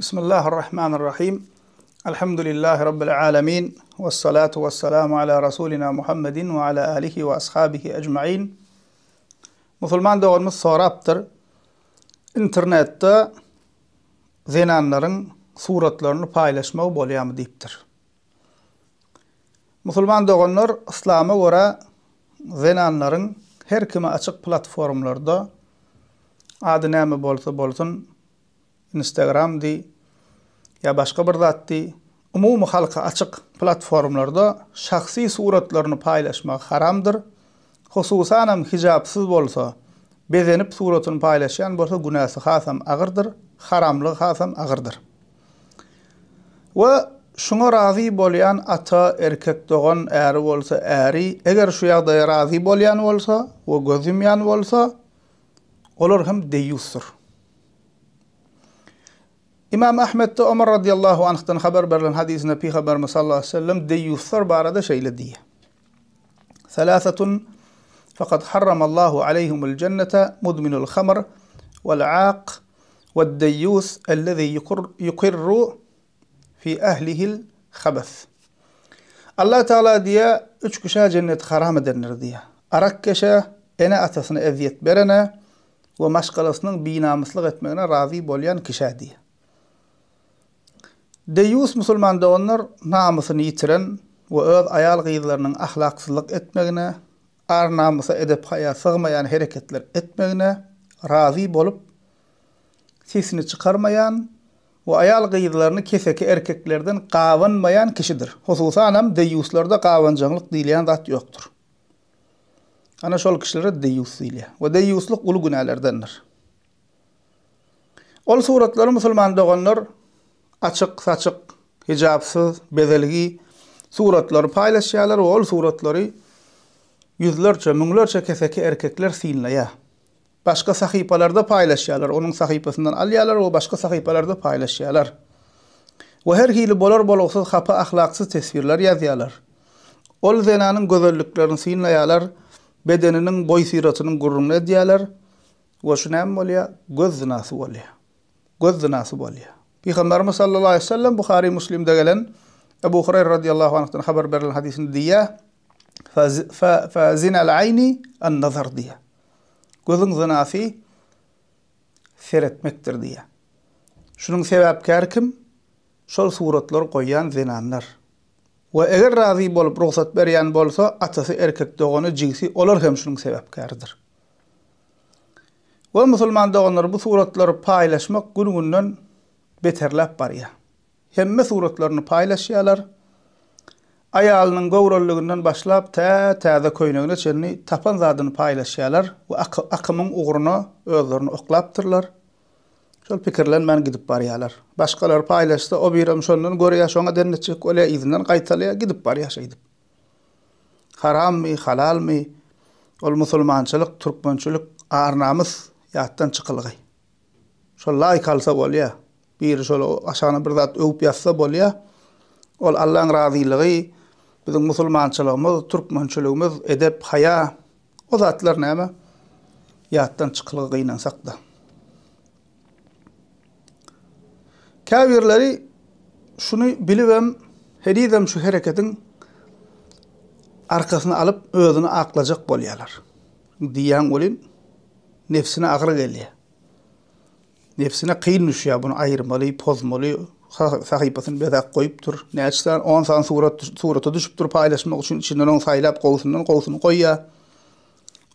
Bismillahir-Rahmanir-Rahim. Elhamdülillahi Rabbil alemin. Vessalatu vesselamu ala Rasulina Muhammedin ve ala alihi ve ashabihi ecmain. Musulman doganymyz sorapdyr. Internetde zenanlaryň suratlaryny paýlaşmagy bolýarmy diýipdir. Musulman doganlar, yslama görä zenanlaryň her kime açyk platformlarda ady näme bolsa bolsun, Instagram diý ýa başga bir zat diý, umumy halka açyk platformlarda şahsy suratlaryny paýlaşmagy haramdyr. Hususanam hijapsyz bolsa, bezenip suratyny paýlaşýan bolsa günäsi hasam agyrdyr, haramlygy hasam agyrdyr. We şuňa razy bolýan ata, erkek dogan, äri bolsa äri, eger şu ýagdaýa razy bolýan bolsa we göz ýumýan bolsa, olar hem deýýusdyr. Ymam Ahmetde Omar radiýallahu anhdan habar berlen hadysynda Pygamberimiz sallallahu aleýhi we sellem deýýuslar barada şeýle diýýär. Salasatun faqad harramallahu aleýhimul jennete mudminul hamr wal aaq wad deýýus ellezî yukirru fi ehlihil habes. Allah Teala diýýär, üç kişä jenneti haram edendir diýýär. Arakkeşe, ene-atasyna ezýet berene we maşgalasynyň binamyslyk etmegine razy bolýan kişä diýýär. Deýýus musulman doganlar namysyny ýitiren we öz aýal-gyzlarynyň ahlaksyzlyk etmegine, ar-namysa edep-haýa sygmaýan hereketler etmegine razy bolup, sesini çykarmaýan we aýal-gyzlaryny keseki erkeklerden gabanmaýan kişidir. Hususanam deýýuslarda gabanjaňlyk diýilýän zat ýokdur. Ana şol kişilere deýýus diýilýär. We deýýuslyk uly günälerdendir. Ol suratlary musulman doganlar açyk-saçyk, hijapsyz, bezelgi suratlary paýlaşýarlar we ol suratlary ýüzlerçe, müňlerçe keseki erkekler synlaýar. Başga sahypalarda paýlaşýarlar, onuň sahypasyndan alýarlar we başga sahypalarda paýlaşýarlar. We her hili bolar-bolgusyz hapa ahlaksyz teswirler ýazýarlar. Ol zenanyň gözelliklerini synlaýarlar, bedeniniň boý-syratynyň gürrüňini edýärler we şu näme bolýar? Göz zynasy bolýar. Göz zynasy bolýar. Pygamberimiz sallallahu aleýhi we sellem Buhary Muslimde gelen Ebu Hureyre radiyallahu anhdan habar berlen hadysynda diýýär, Fa zinal aýni an-nazar diýýär. Gözüň zynasy seretmekdir diýýär. Şunuň sebäpkäri kim? Şol suratlary goýýan zenanlar. We eger razy bolup rugsat berýän bolsa, atasy, erkek dogany, jigsi, olar hem şunuň sebäpkäridir. We musulman doganlar bu suratlary paýlaşmak gün-günden beterläp barýar. Hemme suratlaryny paýlaşýarlar. Aýalynyň göwreliliginden başlap tä täze köýnegine çenli tapan zadyny paýlaşýarlar we akymyň ugruna özlerini oklapdyrlar. Şol pikirlenmän gidip barýarlar. Başgalar paýlaşsa o birem şondan görýär, şoňa deňletjek bolýar, yzyndan gaýtalaýar, gidip barýar şeýdip. Harammy, halalmy, ol musulmançylyk, türkmençilik, ar-namys ýatdan çykylgy. Şol laýk alsa bolýar. Biri şol aşagyna bir zat öwüp ýazsa bolýar. Ol Allaň razylygy, biziň musulmançylygymyz, türkmençiligimiz, edep, haýa, o zatlar näme? Ýatdan çykylgy gynansak-da. Käbirleri şuny bilibem, henizem şu hereketiň arkasyny alyp, özüni aklajak bolýarlar. Diýýän welin, nebsine agyr gelýär. Nebsine kyn düşýär buny aýyrmaly, pozmaly, sahypasyny bezäp goýupdyr. Näçe sany, on sany surat surata düşüpdir paýlaşmak üçin, içinden oň saýlap gowusyndan gowusyny goýýar.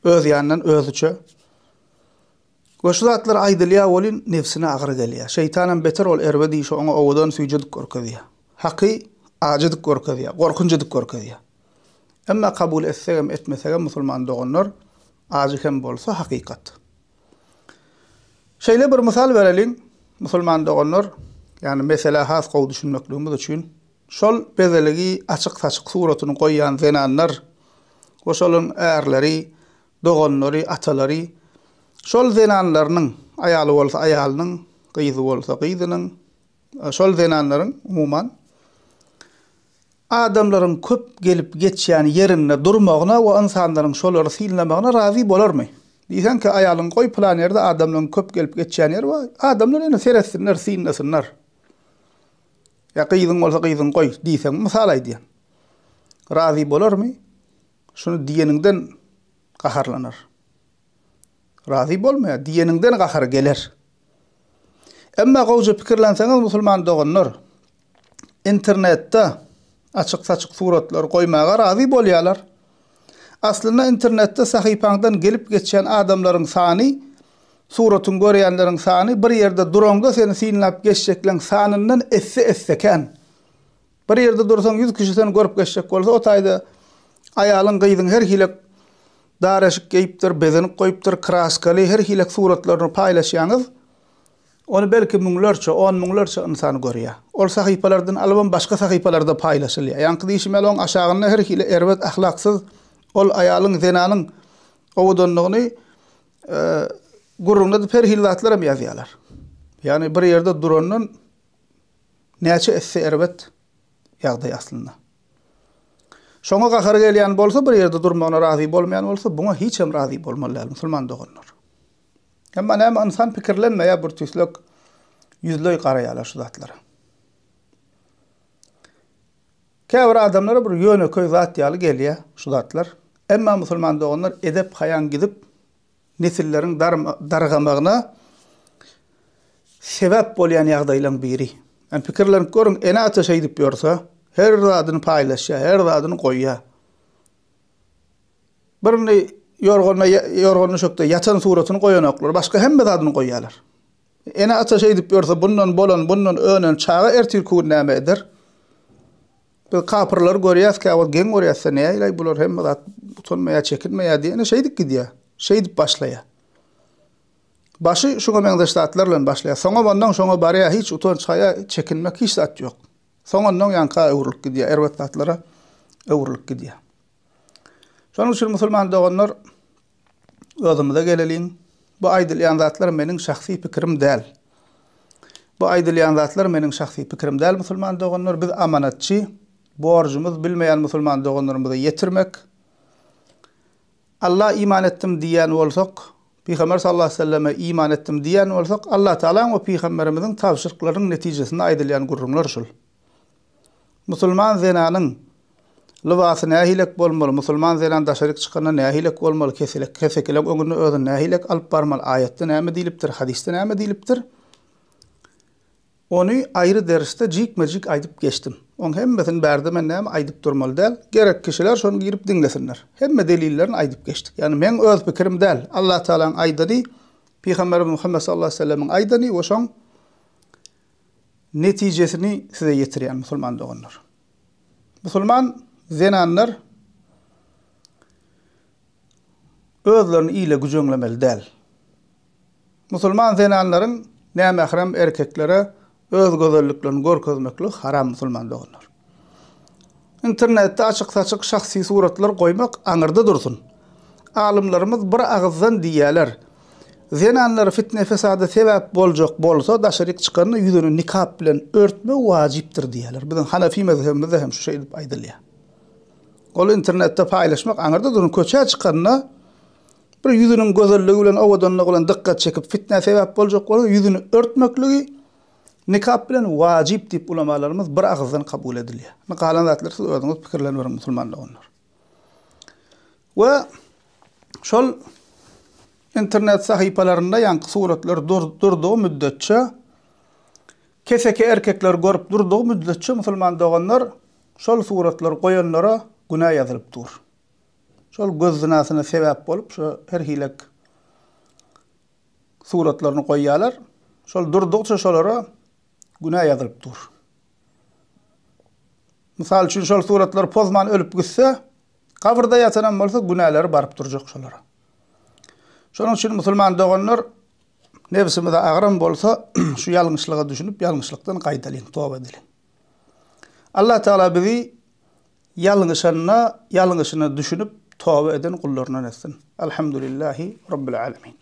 Öz ýanyndan özüçe. We şu zatlar aýdylýar welin nebsine agyr gelýär. Şeýtanam beter ol erbet işi oňa owadan süýjedip görkezýär. Haky ajy edip görkezýär, gorkunç edip görkezýär. Emma kabul etsegem etmesegem musulman doganlar ajy hem bolsa hakykat. Şeýle bir mysal bereliň, musulman doganlar, ýagny meselä has gowy düşünmekligimiz üçin, şol bezeligi açyk-saçyk suratyny goýýan zenanlar we şolaryň ärleri, doganlary, atalary şol zenanlarynyň, aýaly bolsa aýalynyň, gyzy bolsa gyzynyň, şol zenanlaryň umuman Adamlaryň köp gelip geçýän ýerinde durmagyna we ynsanlaryň şolary synlamagyna razy bolarmy? Diýseň ki, aýalyňy goý pylan ýerde adamlaryň köp gelip geçýän ýeri bar, adamlar ýöne seretsinler, synlasynlar. Ýa gyzyň bolsa gyzyňy goý diýseň, mysal aýdýan. Razy bolarmy? Şuny diýeniňden gaharlanar. Razy bolmaýar, diýeniňden gahary geler. Emma gowja pikirlenseňiz musulman doganlar, internetde açyk-saçyk suratlary goýmaga razy bolýarlar. Aslynda internetde sahypaňdan gelip geçýän adamlaryň sany, suratyňy görýänleriň sany bir ýerde duraňda seni synlap geçjekleň sanyndan esse-esse kän. Bir ýerde dursaň ýüz kişi seni görüp geçjek bolsa o taýda aýalyň gyzyň her hili dar eşik geýipdir, bezenip goýupdyr, kraskaly her hili suratlaryny paýlaşýaňyz. Ony belki müňlerçe, on müňlerçe ynsan görýär. Ol sahypalardan alybam başga sahypalarda paýlaşylýar. Ýaňky diýşim ýaly oň aşagynda her hili erbet ahlaksyz ol aýalyň, zenanyň owadanlygyny gürrüňini edip her hili zatlaram ýazýarlar. Ýagny bir ýerde durandan Näçe esse erbet ýagdaý aslynda. Şoňa gahary gelýän bolsa, bir ýerde durmagyna razy bolmaýan bolsa, buňa hiç hem razy bolmaly däl, musulman doganlar. Emma näme ynsan pikirlenmeýär, bir tüýslek ýüzleý garaýarlar şu zatlara. Käbir adamlara bir ýönekeý zat ýaly gelýär şu zatlar. Emma musulman doganlar edep-haýaň gidip, nesilleriň dargamagyna sebäp bolýan ýagdaýlaryň biri. Ýani pikirlenip görüň, ene-ata şeýdip ýörse, her zadyny paýlaşýar, her zadyny goýýar. Birini ýorganda, ýorgan düşekde ýatan suratyny goýanoklar, başga hemme zadyny goýýarlar. Ene-ata şeýdip ýörse, bundan bolan, bundan önen çaga ertirki gün näme eder? Biz kapyrlary görýäs käwagt geň görýäs-de näileý bular hemme zat utanmaýar çekinmeýär diýene şeýdip gidýär. Şeýdip başlaýar. Başy şuňa meňzeş zatlar bilen başlaýar. Soňam ondan şoňa barýar hiç utanç haýa çekinmek hiç zat ýok. Soň ondan ýaňka öwrülip gidýär erbet zatlara öwrülip gidýär. Şonuň üçin musulman doganlar Özümize geleliň. Bu aýdylýan zatlar meniň şahsy pikirim däl. Bu aýdylýan zatlar meniň şahsy pikirim däl musulman doganlar. Biz amanatçy. Borjumyz bilmeýän musulman doganlarymyza ýetirmek. Alla iman etdim diýýän bolsak, Pygamber sallallahu aleýhi we selleme iman etdim diýýän bolsak, Allah Tagalaň we Pygamberimiziň tabşyryklarynyň netijesinde aýdylýan gürrüňler şul. Musulman zenanyň lybasy nähilek bolmaly, musulman zenan daşaryk çykanda nähilek bolmaly, keselek, kesekileň öňünde özüni nähilek alyp barmaly, aýatda näme diýlipdir, hadysda näme diýlipdir? Ony aýry dersde jikme-jik aýdyp geçdim. Oň hemmesini bärde men näme aýdyp durmaly däl. Gerek kişiler şony girip diňlesinler. Hemme delillerini aýdyp geçdik. Ýagny meň öz pikirim däl. Allah Tagalaň aýdany, Pygamberimiz Muhammet sallallahu aleýhi we sellemiň aýdany we şoň netijesini size ýetirýän musulman doganlar. Musulman zenanlar özlerini ile güjeňlemeli däl. Musulman zenanlaryň nämährem erkeklere öz gözelliklerini görkezmekligi haram musulman doganlar. Internetde açyk-saçyk şahsy suratlar goýmak aňyrda dursun. Alymlarymyz bir agyzdan diýýärler, Zenanlar fitne-fesada sebäp boljak bolsa, daşaryk çykanda ýüzüni nikap bilen örtmek wajypdyr diýýärler. Biziň hanafi mezhebimizde hem şu şeýdip aýdylýar. Ol internetde paýlaşmak aňyrda dursun, köçä çykanda bir ýüzüniň gözelligi bilen, owadanlygy bilen dykgat çekip fitnä sebäp boljak bolsa, ýüzüni örtmekligi Nikap bilen wajyp diýip ulamalarymyz bir agyzdan kabul edilýär. Indi galan zatlary siz özüňiz pikirleniberiň musulman doganlar. We şol internet sahypalarynda ýaňky suratlar durdugy müddetçe keseki erkekler görüp durdugy müddetçe musulman doganlar şol suratlary goýanlara günä ýazylyp dur. Şol göz zynasyna sebäp bolup şu her hilek Suratlaryny goýýarlar. Şol durdukça şolara günä ýazylyp dur. Mysal üçin şol suratlar pozman ölüp gitse, gabyrda ýatanam bolsa günäleri baryp durjak şolara. Şonuň üçin musulman doganlar nebsimize agram bolsa şu ýalňyşlyga düşünip ýalňyşlykdan gaýdalyň, toba edeliň. Allah Teala bizi ýalňyşanda ýalňyşyna düşünip toba eden gullaryndan etsin. Alhamdulillahi Rabbil alemin.